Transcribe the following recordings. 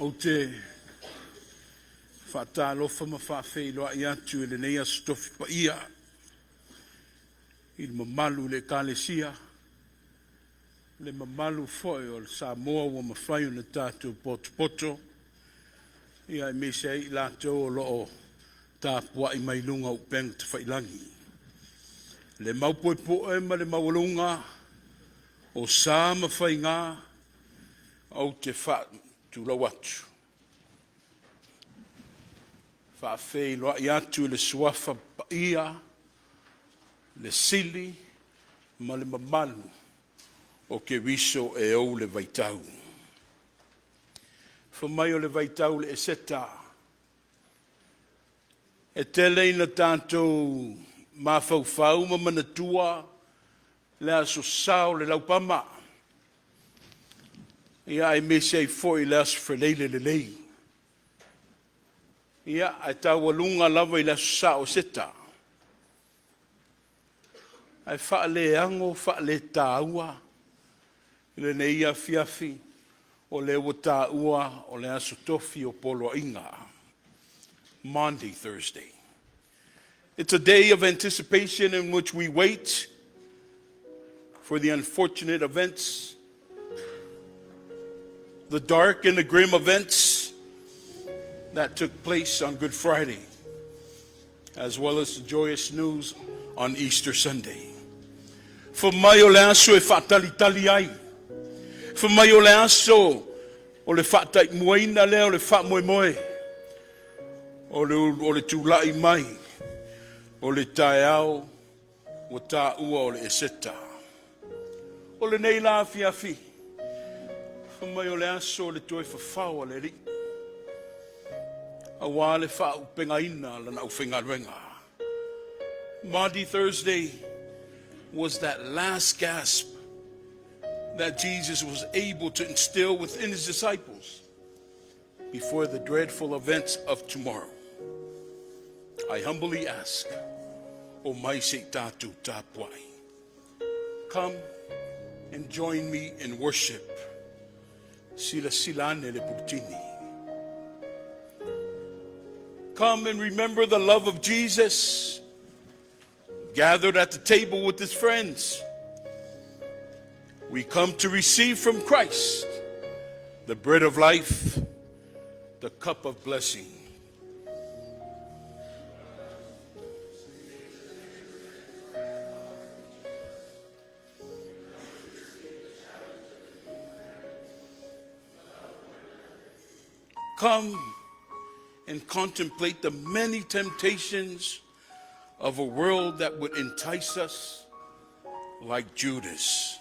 Ou te faatalofa ma faafeiloai atu i lenei Aso Tofi paia i le mamalu i le Ekalesia, le mamalu foi o le Samoa ua mafai ona tatou potopoto, ia aemaise ai i latou o lo o tapuai mai luga o upega tafailagi. Le maupuepue ma le maualuga o sa ma faiga, ou te faatulou atu. Faafeiloai atu i le Suafa Paia, le Sili ma le mamalu o Keriso e ou le vaitau. Fai mai o le vaitau o le Eseta, e tele ina tatou mafaufau ma manatua le Aso Sa o le Laupama, ia aemaise ai foi le Aso Faraile lelei. Ia, ae taualuga lava i le Aso Sa o Eseta. Ae faaleago, faaletaua lenei afiafi o lea ua taua o le Aso Tofi o Poloaiga, Maundy Thursday. It's a day of anticipation in which we wait for the unfortunate events, the dark and the grim events that took place on Good Friday, as well as the joyous news on Easter Sunday. Fai mai o le aso e faatalitali ai. Fai mai o le aso o le faataimuaina lea o le faamoemoe, o le tulai mai o le taeao ua taua o le Eseta. O lenei la afiafi, fai mai o le aso o le toe fafao a le Alii, aua le faaupegaina o lana aufaigaluega. Maundy Thursday was that last gasp that Jesus was able to instill within his disciples before the dreadful events of tomorrow. I humbly ask, omai se i tatou tapuai. Come and join me in worship. Silasila ane le pulutini. Come and remember the love of Jesus gathered at the table with his friends. We come to receive from Christ the bread of life, the cup of blessing. Come and contemplate the many temptations of a world that would entice us, like Judas,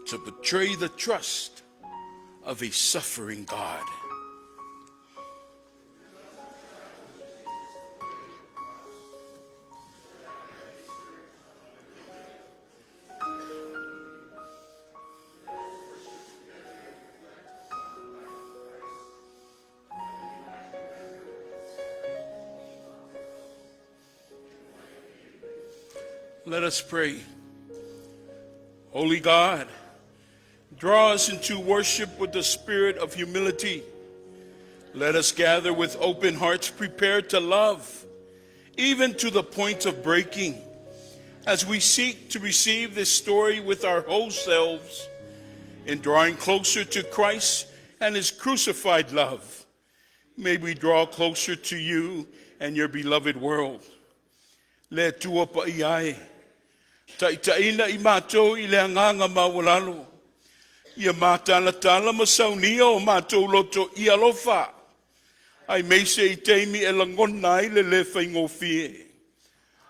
to betray the trust of a suffering God. Let us pray. Holy God, draw us into worship with the spirit of humility. Let us gather with open hearts, prepared to love, even to the point of breaking, as we seek to receive this story with our whole selves in drawing closer to Christ and his crucified love. May we draw closer to you and your beloved world. Le Atua paia e, taitaiina i matou i le agaga maualalo, ia matalatala ma saunia o matou loto i alofa, aemaise i taimi e lagona ai le le faigofie.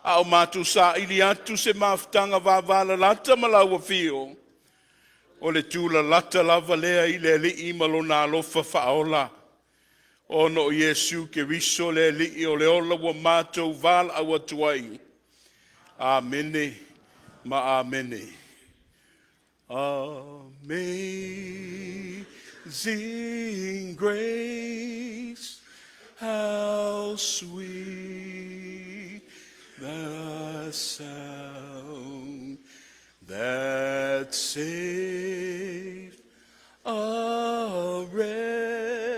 A o matou saili atu se mafutaga vavalalata ma lau afio, o le tulalata lava lea i le Alii ma lona alofa faaola. Ona o Iesu Keriso le Alii o le ola ua matou valaau atu ai. Amene ma amene. Amazing grace, how sweet the sound that saved a wretch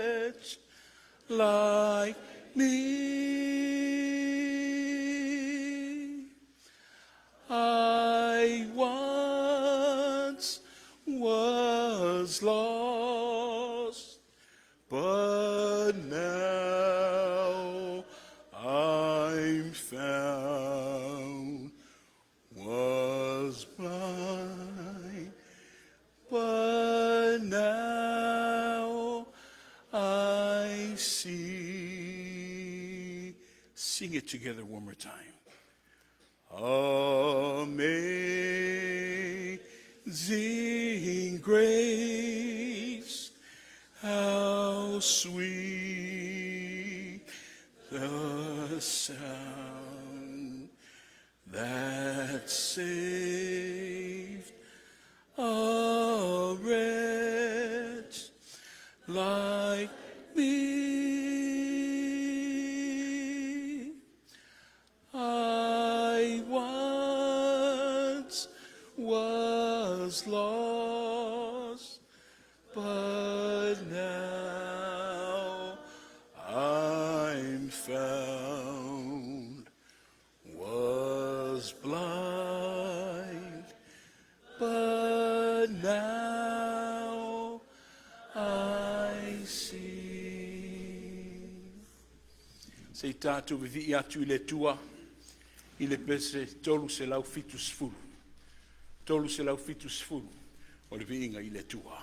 Was lost, but now I'm found. Was blind, but now I see. Sing it together one more time. Amazing grace, how sweet the sound that saved a wretch like me. I once was lost, but now I'm found. Was blind, but now I see. Se i tatou vivii atu i le Atua i le pese 370. 370 o le Viiga i le Atua.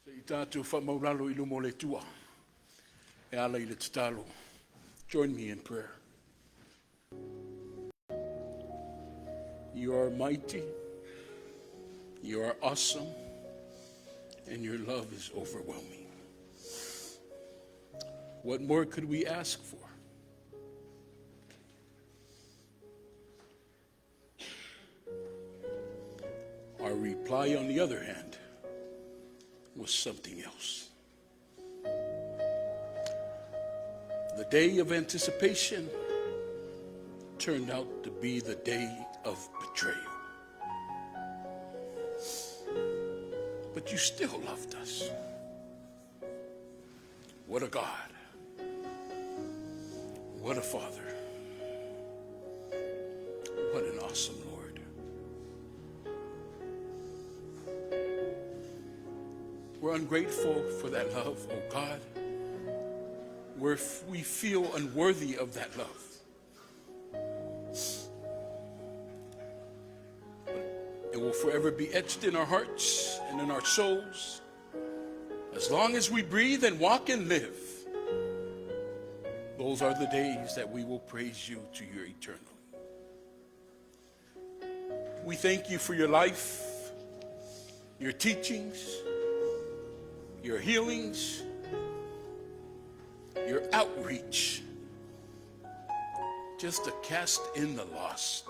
Se i tatou faamaualalo i luma o le Atua e ala i le tatalo. Join me in prayer. You are mighty, you are awesome, and your love is overwhelming. What more could we ask for? Our reply, on the other hand, was something else. The day of anticipation turned out to be the day of betrayal. But you still loved us. What a God. What a Father. What an awesome Lord. We're ungrateful for that love, oh God. We feel unworthy of that love. But it will forever be etched in our hearts and in our souls. As long as we breathe and walk and live, those are the days that we will praise you to your eternal. We thank you for your life, your teachings, your healings, your outreach, just to cast in the lost.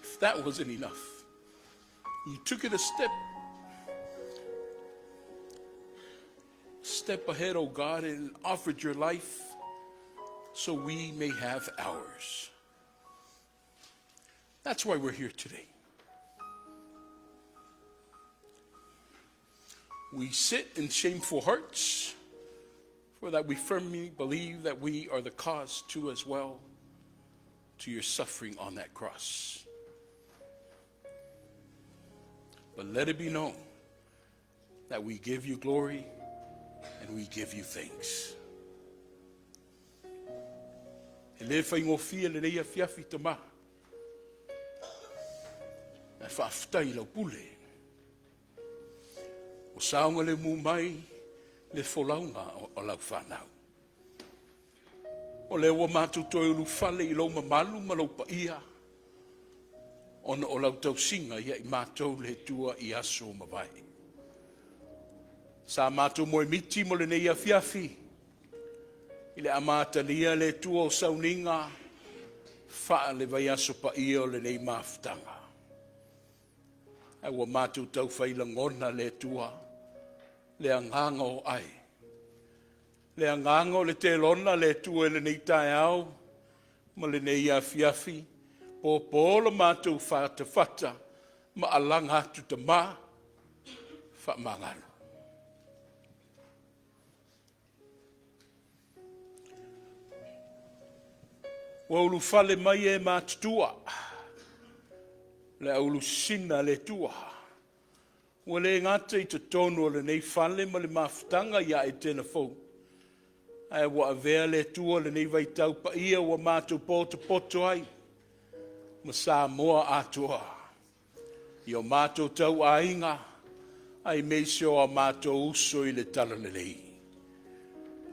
If that wasn't enough, you took it a step ahead, oh God, and offered your life so we may have ours. That's why we're here today. We sit in shameful hearts, for that we firmly believe that we are the cause too as well to your suffering on that cross. But let it be known that we give you glory and we give you thanks. E le faigofie lenei afiafi Tamā. E faafetai i lau pule. Ua saogalemu mai le folauga o lau fanau. O lea ua matou toe ulufale i lou mamalu ma lou paia, ona o lau tausiga ia i matou le Atua i aso ua mavae. Sa matou moemiti mo lenei afiafi, i le amatalia le Atua o sauniga faale-vaiaso paia o lenei mafutaga. Ae ua matou taufai lagona le Atua, le agaga o ai, le agaga o le telona le Atua i lenei taeao ma lenei afiafi, pōpō lo matou fatafata ma alaga atu Tamā, faamagalo. Ua ulufale mai e matutua, le aulusina a le Atua, ua le gata i totonu o lenei fale ma le mafutaga ia Etena fou, ae ua avea le Atua lenei vaitau paia ua matou potopoto ai ma Samoa atoa, i o matou tauaiga, aemaise o a matou uso i le Talalelei.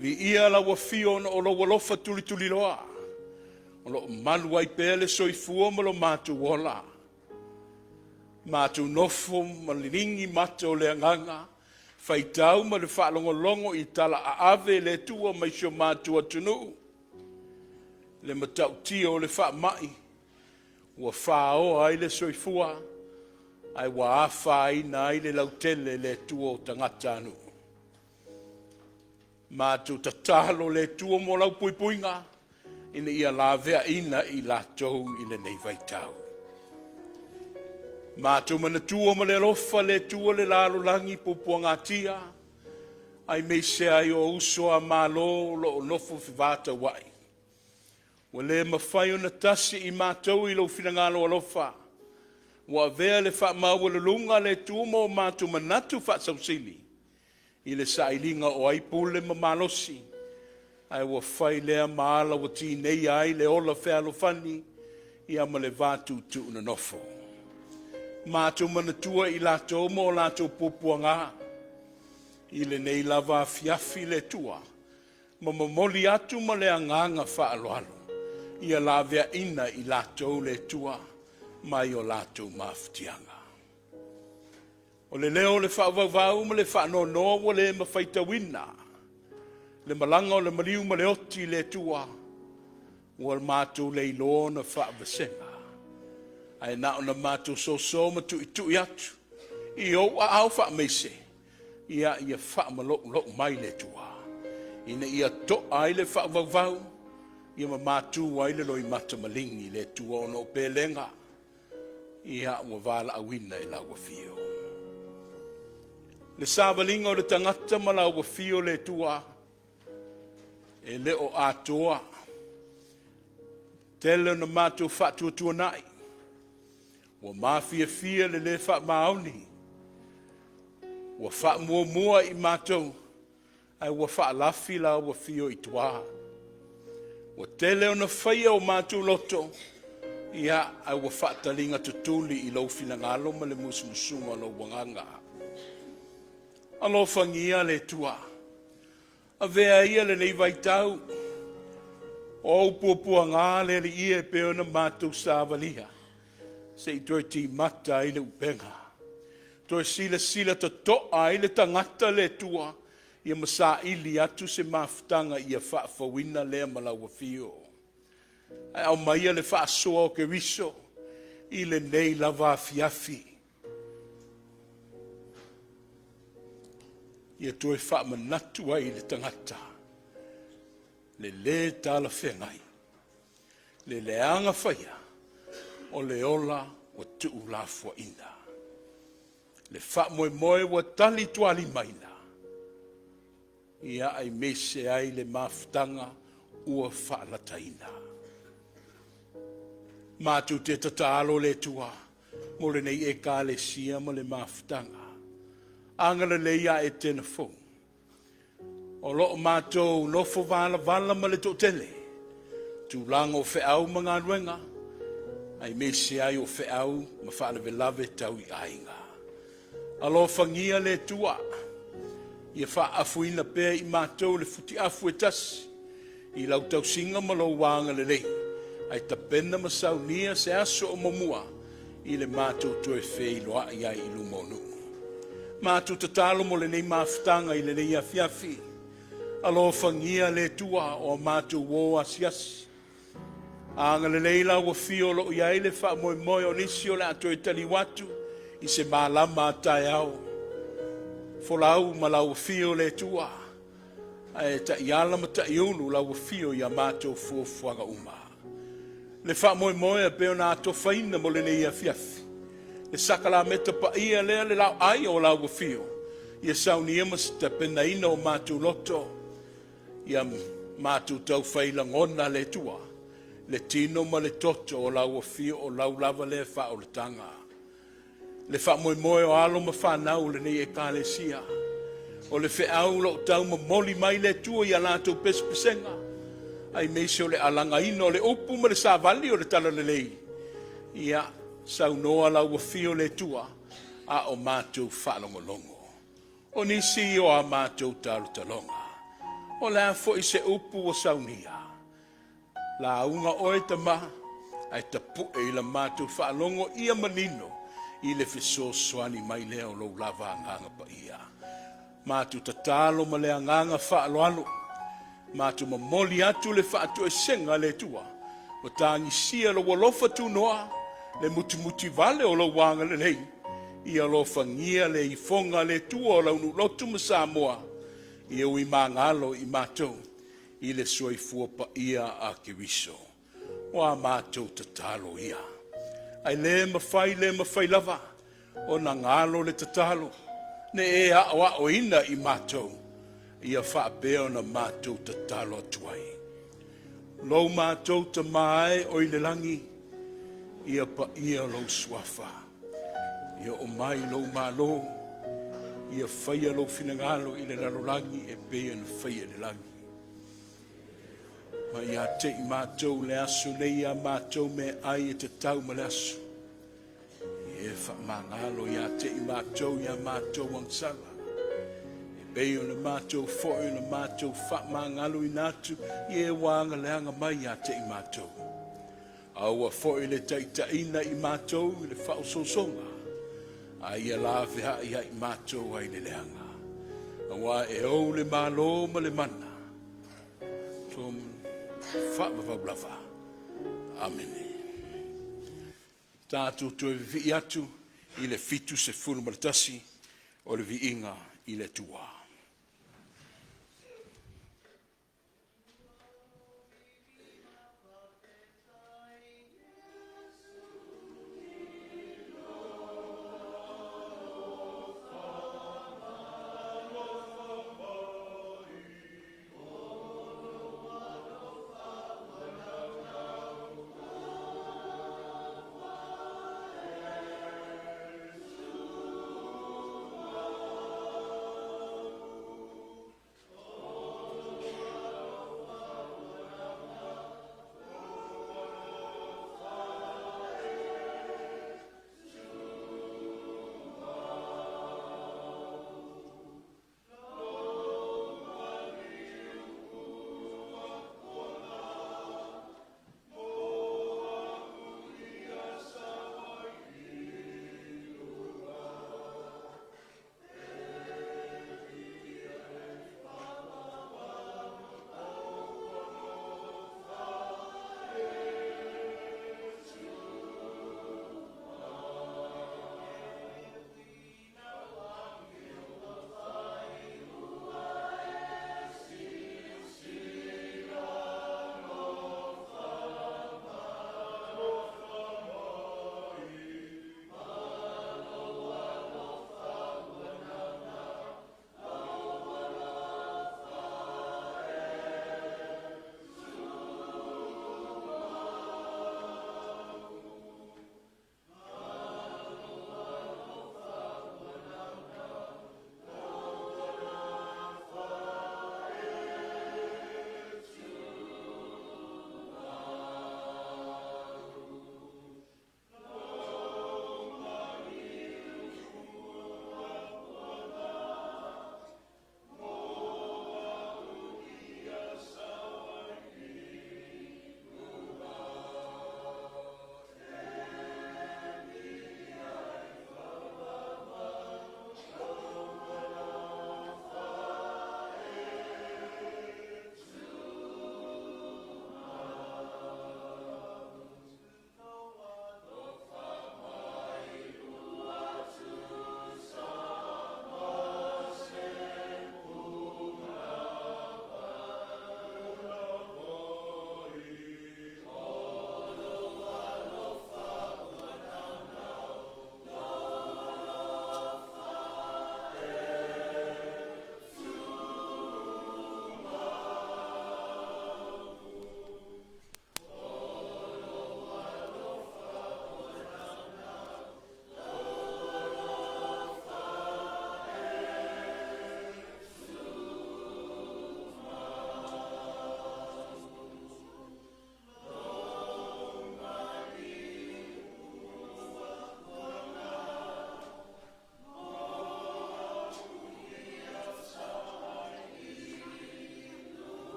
Viia lau afio ona o lou alofa tulituliloa, o lo o malu ai pea le soifua ma lo matou ola. Matou nofo ma liligi mata o le agaga, faitau ma le faalogologo i tala aave le Atua mai si o matou atunuu, le matautia o le faamai ua faoa ai le soifua, ae ua afaina ai le lautele le Atua o tagatanuu. Matou tatalo le Atua mo lau puipuiga, ina ia laveaina i latou i lenei vaitau. Matou manatua ma le alofa le Atua le lalolagi puapuagatia, aemaise ai o uso a Malo o lo o nofo fevataua'i. Ua le mafai ona tasi i matou i lou finagalo alofa, ua avea le faamaualuluga le Atua ma o matou manatu faasausili i le sailiga o ai pule ma malosi, ae ua fai lea ma ala ua tineia ai le ola fealofani ia ma le va tuutuu nonofo. Matou manatua i latou ma o latou puapuaga, I lenei lava afiafi le Atua, ma momoli atu ma le agaga faaaloalo, ia laveaina i latou le Atua mai o latou mafatiaga. O le leo o le faavauvau ma le faanoanoa ua le ma faitauina le malaga o le maliu ma le oti i le Atua, ua matou le iloa ona faavasega, ae na ona matou soso ma tuitui atu i ou aao faamaise, ia faamaloulou mai le Atua, ina ia to'a ai le faavauvau, ia ma matu ai le loimata maligi i le Atua, ona o pelega ia ua valaauina i lau afio. Le savaliga o le tagata ma lau afio le Atua, e le o atoa. Tele ona matou faatuatuanai, ua mafiafia le le faamaoni, ua faamuamua i matou, ae ua faalafi lau afio i tua. Ua tele ona faia o matou loto, ia, ae ua faataliga tutuli i lou finagalo ma le musumusuga o lou Agaga. Alofagia le Atua, avea ia lenei vaitau o ou puapuaga le Alii e pei ona matou savalia, se i toe timata ai le upega, toe silasila toto'a ai le tagata le Atua, ia ma saili atu se mafutaga ia faafouina lea ma lau afio. Ae aumaia le faasoa o Keriso i lenei lava afiafi, ia toe faamanatu ai i le tagata le lē talafeagai, le leaga faia o le ola ua tuulafoaiina, le faamoemoe ua talitualimaina, ia aemaise ai le mafutaga ua faalataina. Matou te tatalo le Atua mo lenei Ekalesia ma le mafutaga. Agalelei ia Etena fou. O lo o matou nofo valavala ma le toatele, tulaga o feau ma galuega, aemaise ai o feau ma faalavelave tau i aiga. Alofagia le Atua, ia faaafuina pea i matou le futiafu e tasi i lau tausiga ma lou agalelei, ae tapena ma saunia se aso o muamua i le matou toe feiloai ai i luma o nuu. Matou tatalo mo lenei mafutaga i lenei afiafi. Alofagia le Atua o a matou o asiasi. Agalelei lau afio o lo o i ai le faamoemoe o nisi o le a toe taliu atu i se malama a taeao. Folau ma lau afio le Atua, ae taiala ma taiulu lau afio i a matou fuafuaga uma. Le faamoemoe e pei ona atofaina mo lenei afiafi, le sakalameta paia lea, le laoai o lau afio, ia saunia ma tapenaina o matou loto, ia matou taufai lagona le Atua, le tino ma le toto o lau afio, o lau lava lea faaolataga. Le faamoemoe o alo ma fanau o lenei Ekalesia, o le feau o lo o taumomoli mai le Atua i a latou pesepesega, aemaise o le alagaina o le upu ma le savali o le talalelei, ia saunoa lau afio le Atua a o matou faalogologo. O nisi o a matou talotaloga, o le a foi se upu ua saunia, lauga oe tama ae tapue i la matou faalogo ia manino i le fesoasoani mai lea o lou lava Agaga Paia. Matou tatalo ma le agaga faaaloalo, matou momoli atu le faatoesega a le Atua, ua tagisia lou alofa tunoa, le mutimutivale o lou agalelei, ia alofagia le ifoga a le Atua o lau nuu lotu ma Samoa, ia ui magalo i matou i le soifua paia a Keriso. O a matou tatalo ia, ae le mafai le mafai lava ona galo le tatalo, ne i e aoaoina i matou, ia faapea ona matou tatalo atu ai. Lo matou Tama e oi le lagi, ia paia lou suafa, ia oo mai lou malo, ia faia lou finagalo i le lalolagi e pei ona faia i le lagi. Mai ia te i matou le aso nei a matou meaai e tatau ma le aso. Ia e faamagalo ia te i matou i a matou agasala, e Pei ona matou foi na matou faamagaloina atu i e ua agaleaga mai ia te i matou. Aua foi le taitaiina i matou i le faaosoosoga, a ia laveai ia i matou ai le leaga. Aua e ou le Malo ma le mana, faavavau lava. Amene. Tatou toe vivii atu i le 71 o le viiga i le Atua.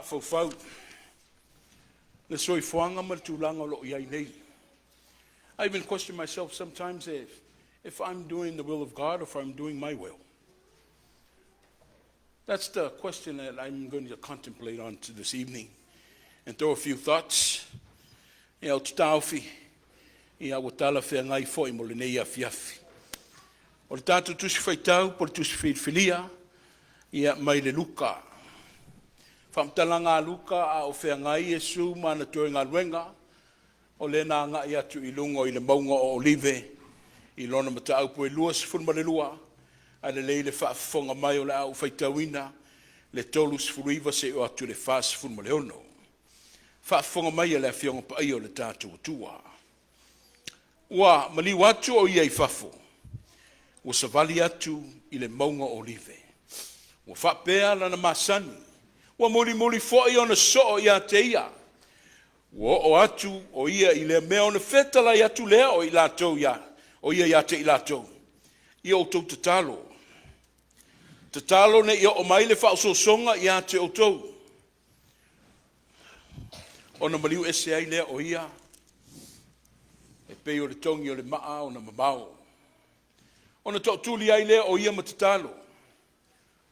Mafaufau le soifuaga ma le tulaga o lo o i ai nei. I even question myself sometimes if I'm doing the will of God or if I'm doing my will. That's the question that I'm going to contemplate on to this evening and throw a few thoughts. Ia, ou te taofi, ia ua talafeagai foi mo lenei afiafi. O le tatou tusi faitau po o le tusi filifilia, ia mai le Luka. Faamatalaga a Luka a o feagai Iesu ma ana toe galuega, o lea na agai atu i luga i le mauga o Olive i lona mataupu e 22, ae lelei le faafofoga mai o le a ou faitauina le 39 seia oo atu i le 46. Faafofoga mai a le Afioga Paia o le tatou Atua. Ua maliu atu o ia i fafo, ua savali atu i le mauga o Olive. Ua faapea lana masani, ua mulimuli foi ona soo ia te ia. Ua oo atu o ia i lea mea ona fetalai atu lea o i latou ia, o ia ia te i latou, “Ia outou tatalo, tatalo ne i oo mai le faaosoosoga ia te outou.” Ona maliu ese ai lea o ia, e pei o le togi o le maa ona mamao. Ona tootuli ai lea o ia ma tatalo,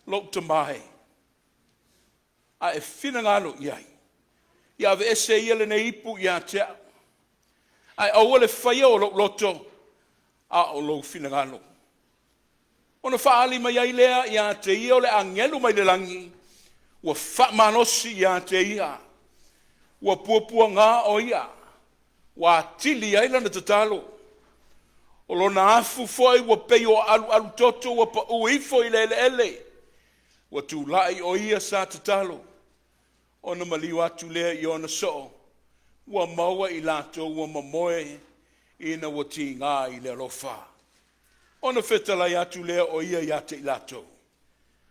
“Lou Tama e, a e finagalo i ai, ia aveese ia lenei ipu ia te au, ae aua le faia o lou loto, a o lou finagalo.” Ona faaali mai ai lea ia te ia o le agelu mai le lagi, ua faamalosi ia te ia. Ua puapuaga o ia, ua atili ai lana tatalo, o lona afu foi ua pei o alualu toto ua pau ifo i le eleele. Ua tulai o ia sa tatalo, ona maliu atu lea i ona soo, ua maua i latou ua momoe ina ua tiga i le alofa. Ona fetalai atu lea o ia ia te i latou,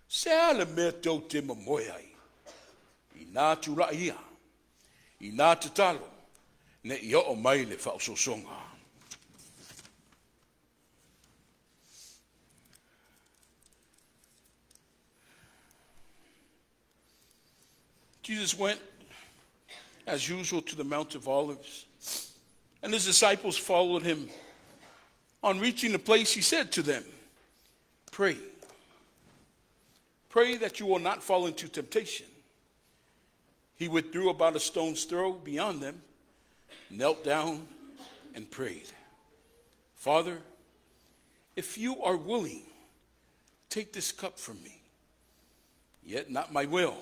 “Se a le mea tou te momoe ai? Ina tulai ia, ina tatalo, ne i oo mai le faaosoosoga.” Jesus went, as usual, to the Mount of Olives, and his disciples followed him. On reaching the place, he said to them, “Pray. Pray that you will not fall into temptation.” He withdrew about a stone's throw beyond them, knelt down, and prayed, “Father, if you are willing, take this cup from me. Yet not my will,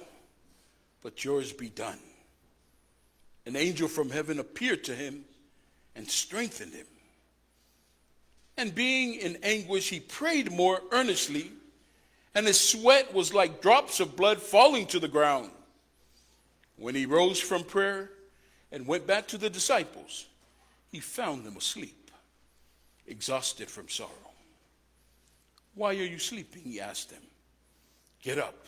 but yours be done.” An angel from heaven appeared to him and strengthened him. And being in anguish, he prayed more earnestly, and his sweat was like drops of blood falling to the ground. When he rose from prayer and went back to the disciples, he found them asleep, exhausted from sorrow. “Why are you sleeping?” he asked them. “Get up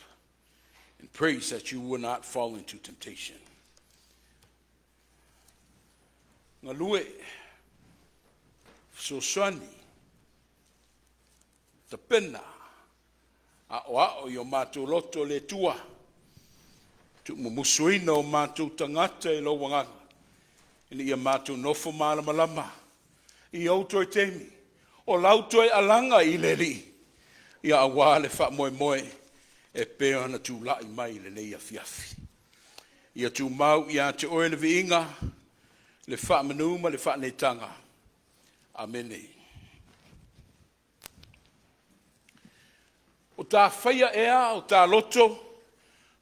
and pray so that you will not fall into temptation.” Galue, fesoasoani, tapena, aoao i o matou loto le Atua, tuumumusuina o matou tagata i lou agaga, ina ia matou nofo malamalama i ou toe taimi, o lau toe alaga i le Alii, ia aua le faamoemoe e pei ona tulai mai i lenei afiafi. Ia tumau ia te oe le viiga, le faamanu ma le faanetaga. Amene. O ta faia ea o ta loto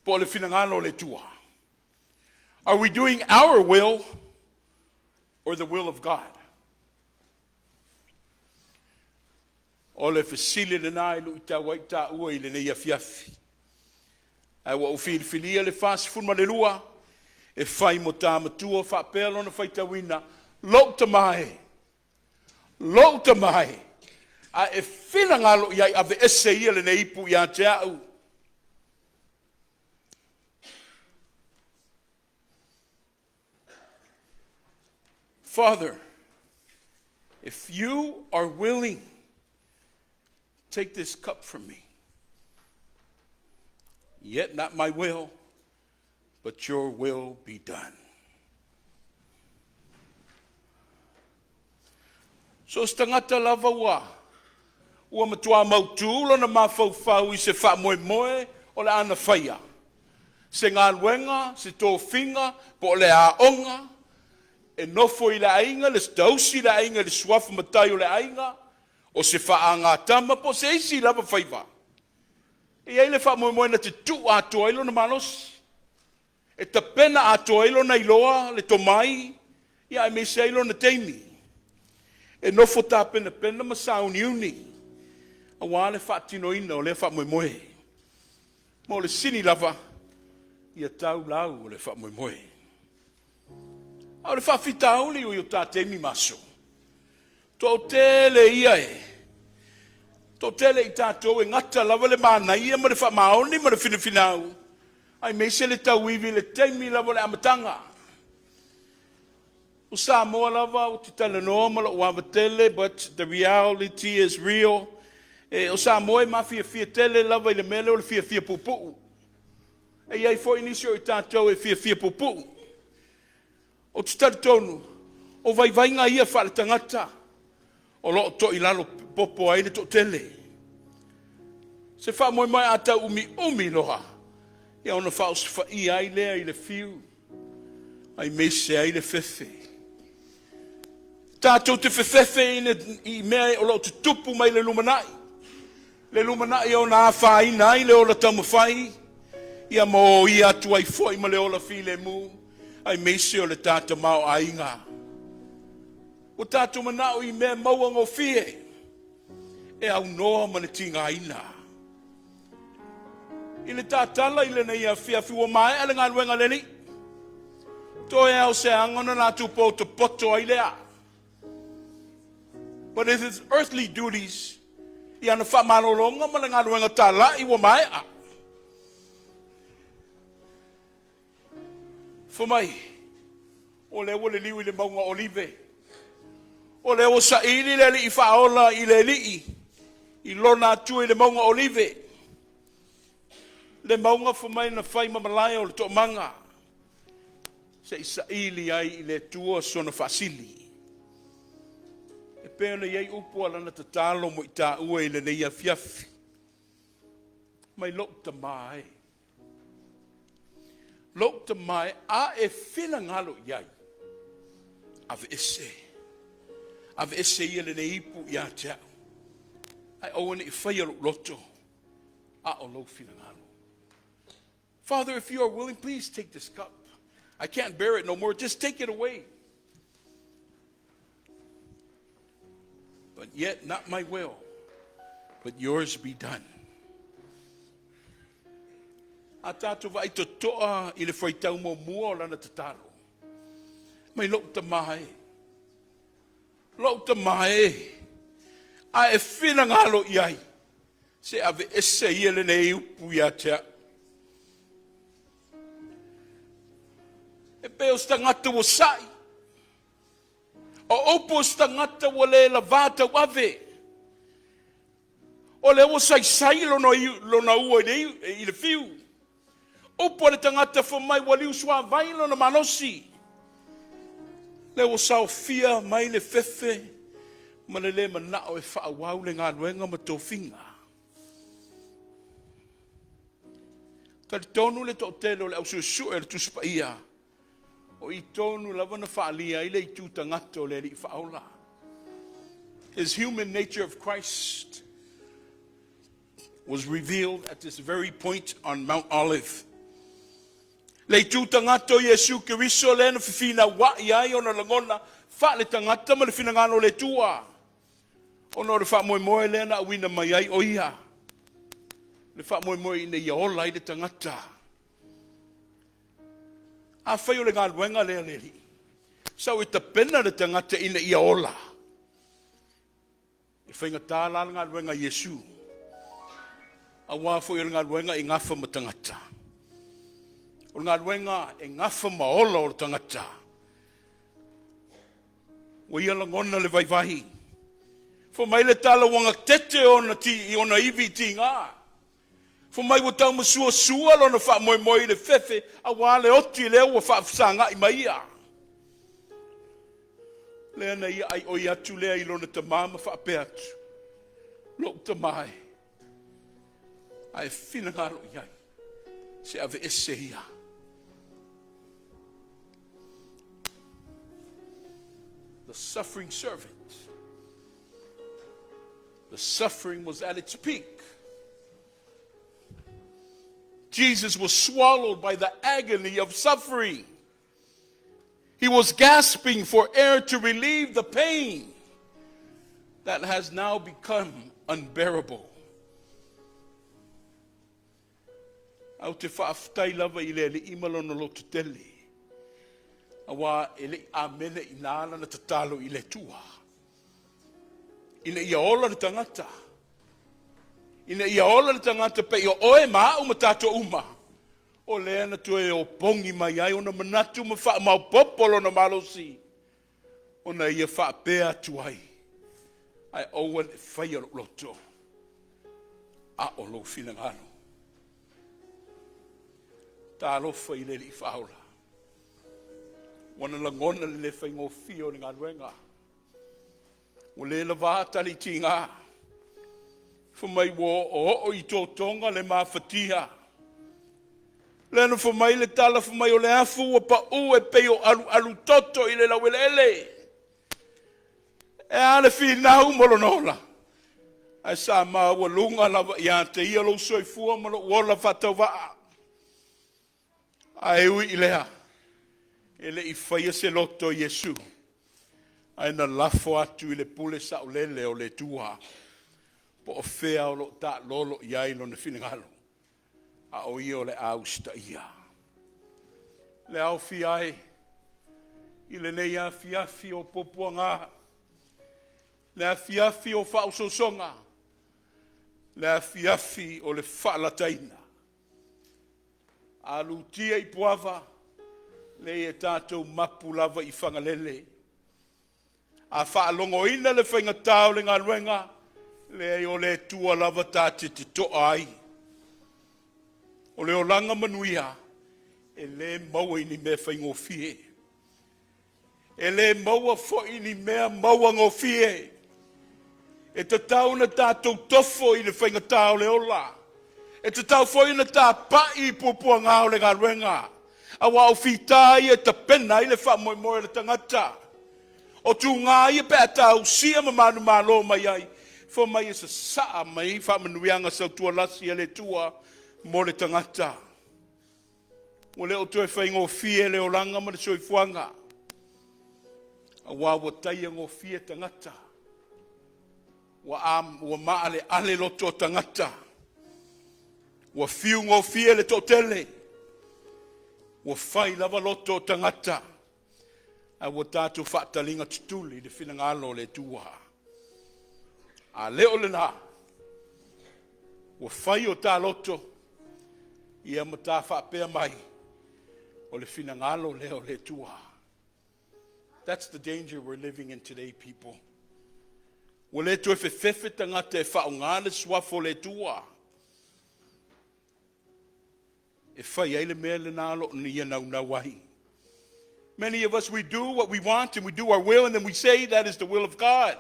po o le finagalo o le Atua? Are we doing our will or the will of God? O le fesili lena e luitau ai taua i lenei afiafi. Ae ua ou filifilia le 42 e fai mo ta matua faapea lona faitauina, “Lou tama e, lou tama e, a e finagalo i ai, aveese ia lenei ipu ia te au.” Father, if you are willing, take this cup from me. Yet not my will, but your will be done. So se tagata lava ua matua mautu lona mafaufau i se faamoemoe o le a na faia, se galuega, se tofiga, po o le aoga, e nofo i le aiga, le tausi le aiga i le suafa matai o le aiga, o se faagatama po o se isi lava faiva. E i ai le faamoemoe na te tuu atoa ai lona malosi, e tapena atoa ai lona iloa, le tomai, aemaise ai lona taimi e nofo tapenapena ma sauniuni aua le faatinoina o lea faamoemoe. Ma o le sili lava, ia tau lau o le faamoemoe. A o le faafitauli ua i o ta taimi ma aso. Toatele ia e, toatele i tatou e gata lava le manaia ma le faamaoni ma le finafinau, aemaise le tauivi i le taimi lava o le amataga. O Samoa lava ou te talanoa ma lou ava tele, but the reality is real. E, o Samoa e mafiafia tele lava i le mea lea o le fiafia puupuu. E i ai foi nisi o i tatou e fiafia puupuu. Ou te talitonu, o vaivaiga ia faaletagata o lo o toilalo popo ai le toatele. Se faamoemoe a tau umiumi loa, ia ona faaosofaia ai lea i le fiu, aemaise ai le fefe. Tatou te fefefe i mea o lo o tutupu mai le lumanai, le lumanai e ona afaina ai le ola taumafai, ia ma oia atu ai foi ma le ola filemu, aemaise o le ta tamaoaiga. Ua tatou manao i mea maua gofie, e aunoa ma le tigaina. I le tatala i lenei afiafi, ua maea le galuega a le Alii. Toe lava o se aga ona latou potopoto ai lea. But if his earthly duties, ia na faamalologa ma le galuega talai ua maea. Fai mai, o lea ua liliu i le mauga o Olive. O lea ua saili le Alii faaola i le Alii, i lona Atua i le mauga o Olive. Le mauga fai mai na fai ma malae o le toomaga, se i saili ai i le Atua sona faasili. E pei ona i ai upu a lana tatalo mo i taua i lenei afiafi. Mai lou tamā e, lou tamā e, a e finagalo i ai, ave ese, ave ese ia lenei ipu ia te au. Ae aua ne i faia lou loto, a o lou finagalo. Father, if you are willing, please take this cup. I can't bear it no more. Just take it away. But yet, not my will, but yours be done. A tatou vaai totoa i le faitau muamua o lana tatalo. Mai lou tamā e, lou tamā e, a e finagalo i ai, se ave ese ia lenei upu ia te au. E pei o se tagata ua sai, o upu o se tagata ua le lavā tauave, o lea ua saisai lona ua i le fiu. Upu a le tagata fai mai ua liusuavai lona malosi. Lea ua saofia mai le fefe ma le le manao e faaauau le galuega ma tofiga. Talitonu le toatele o le ausuesue o le Tusi Paia, o i tonu lava na faalia ai le itu tagata o le Alii Faaola. His human nature of Christ was revealed at this very point on Mount Olive. Le itu tagata o Iesu Keriso lea na fefinauai ai ona lagona faale tagata ma le finagalo o le Atua. Ona o le faamoemoe lea na auina mai ai o ia. Le faamoemoe ina ia ola ai le tagata. A fai o le galuega lea le Alii, sau e tapena le tagata ina ia ola. E faigata la le galuega a Iesu. Auā foi o le galuega e gafa ma tagata. O le galuega e gafa ma ola o le tagata. Ua ia lagona le vaivai. Fai mai le tala ua gatete ona, ti, i ona ivi tiga. Fai mai ua taumasuasua lona faamoemoe i le fefe, auā le oti lea ua faafesagai mai ia. Lea na ia ai oi atu lea i lona tamā ma faapea atu. Lou tamā e, a e finagalo i ai, se ave ese ia. The suffering servant. The suffering was at its peak. Jesus was swallowed by the agony of suffering. He was gasping for air to relieve the pain that has now become unbearable. Ou te faafetai lava i le Alii ma lona loto tele. Auā e le i amene i nā lana tatalo i le Atua. Ina ia ola le tagata. Ina ia ola le tagata pei o oe ma a'u ma tatou uma. O lea na toe opogi mai ai ona manatu ma faamaopoopo lona malosi. Ona ia faapea atu ai, ae aua ne i faia lou loto, a o lou finagalo. Talofa i le Alii Faaola. Ua na lagona le le faigofie o le galuega. Ua le lavā tali tiga. Fai mai ua oooo i totoga le mafatia. Lea na fai mai le tala fai mai o le afu ua pau e pei o alualu toto i le laueleele. E a le finau ma lona ola? Ae sa maualuga lava ia te ia lou soifua ma lou ola faatauvaa. Ae ui i lea, e le i faia se loto o Iesu, ae na lafo atu i le pule saolele o le Atua, po o fea o lo o taalolo i ai Lona finagalo, a o Ia o le a usitaia. Le aofia ai i lenei afiafi o puapuaga, le afiafi o faaosoosoga, le afiafi o le faalataina, a lutia i puava, leai e tatou mapu lava i Fagalele. A faalogoina le faigata o le galuega, leai o le Atua lava ta te toa ai. O le olaga manuia e le maua i ni mea faigofie. E le maua foi i ni mea maua gofie. E tatau ona tatou tofo i le faigata o le ola. E tatau foi ona tapai i puapuaga o le galuega. Aua o fita ia e tapena ai le faamoemoe o le tagata. O tuga ia pe a tausia ma manumalo mai ai, fai mai e sasaa mai faamanuiaga sautualasi a le Atua mo le tagata. Ua le o toe faigofie le olaga ma le soifuaga, aua ua taia gofie tagata, ua maaleale loto o tagata, ua fiu gofie le toatele, ua fai lava loto o tagata, ae ua tatou faataliga tutuli i le finagalo o le Atua. A le o lena, ua fai o ta loto, ia ma ta faapea mai, o le finagalo lea o le Atua. That's the danger we're living in today, people. Ua le toe fefefe tagata e faaaoga le suafa o le Atua e fai ai le mea lena o lo o ia naunau ai. Many of us, we do what we want and we do our will, and then we say that is the will of God.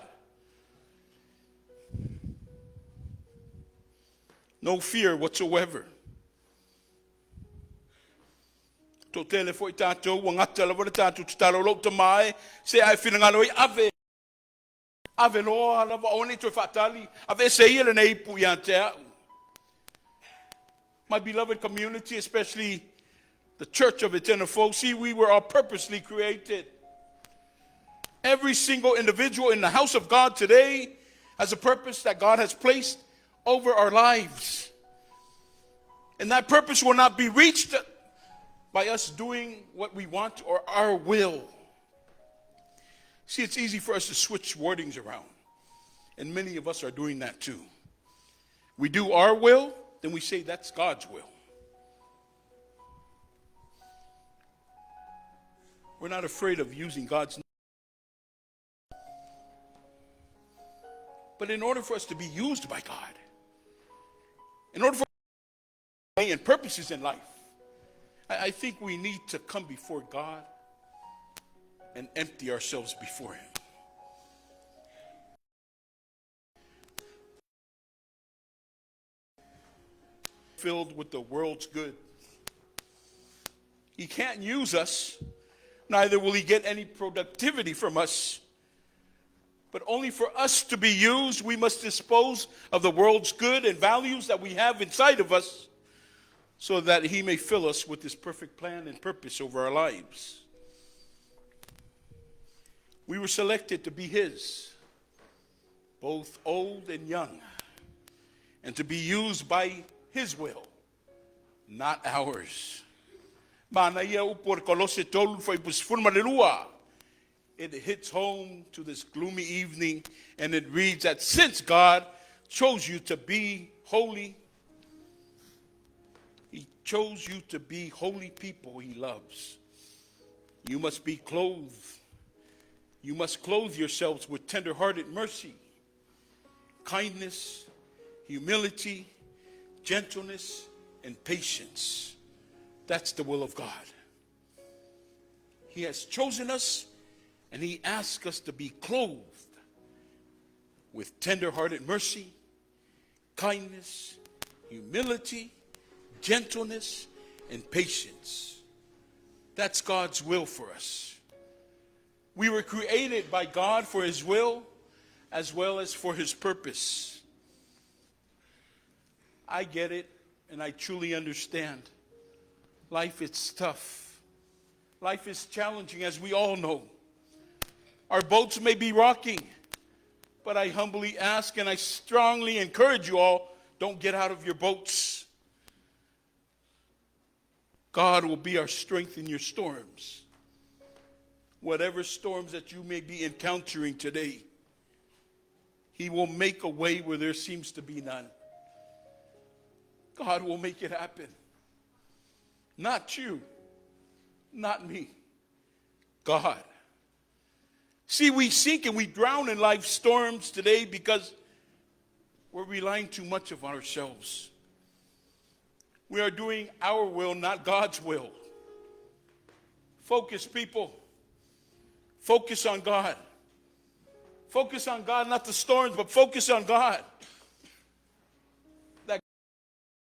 No fear whatsoever. Toatele foi tatou ua gata lava le tatou tatalo lou tama e se ae finagalo ai ave ave loa lava aua ne i toe faatali ave ese ia lenei ipu ia te au. My beloved community, especially the Church of Eternal Foe, see, we were all purposely created. Every single individual in the house of God today has a purpose that God has placed over our lives. And that purpose will not be reached by us doing what we want or our will. See, it's easy for us to switch wordings around. And many of us are doing that too. We do our will, then we say that's God's will. We're not afraid of using God's name. But in order for us to be used by God, in order for and purposes in life, I think we need to come before God and empty ourselves before Him. Filled with the world's good. He can't use us, neither will He get any productivity from us. But only for us to be used, we must dispose of the world's good and values that we have inside of us so that He may fill us with His perfect plan and purpose over our lives. We were selected to be His, both old and young, and to be used by His will, not ours. Manaia upu o le Kolose 3 fuaiupu 12. It hits home to this gloomy evening, and it reads that since God chose you to be holy, He chose you to be holy people He loves. You must be clothed. You must clothe yourselves with tender-hearted mercy, kindness, humility, gentleness, and patience. That's the will of God. He has chosen us, and He asks us to be clothed with tender-hearted mercy, kindness, humility, gentleness, and patience. That's God's will for us. We were created by God for His will as well as for His purpose. I get it, and I truly understand. Life is tough. Life is challenging, as we all know. Our boats may be rocking, but I humbly ask and I strongly encourage you all, don't get out of your boats. God will be our strength in your storms. Whatever storms that you may be encountering today, He will make a way where there seems to be none. God will make it happen. Not you, not me, God. See, we sink and we drown in life's storms today because we're relying too much on ourselves. We are doing our will, not God's will. Focus, people. Focus on God. Focus on God, not the storms, but focus on God.